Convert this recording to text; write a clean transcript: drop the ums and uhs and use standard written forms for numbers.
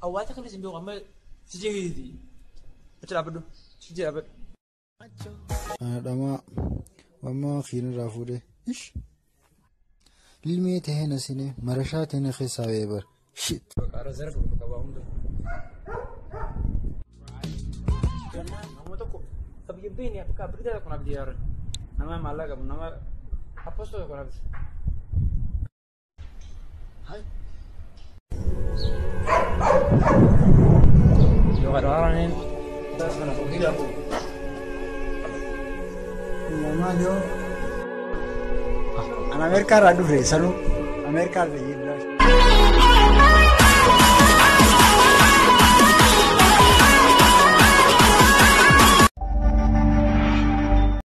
Hawaasa kanis hin beeku amma si jeeqiti. Achi dhaabbadhu. Si dhaabbadhu. Ana dhamaa wamma kiinirraa fuudhee ish ilmee taheen asinee marashaa taheen keessaa ba'ee bara shit. Qaara zara qabu qabaa hunda. Nama tokko biyya beeni akka abdii tokko abdii yaaran. Nama maallaqa qabu nama apostoo tokko abdii. Hai. Yoo qarqaraniin sana fuudhee qabu. Maal yoo? An Ameerikaa irraa dhufe sanuu Ameerikaa irraa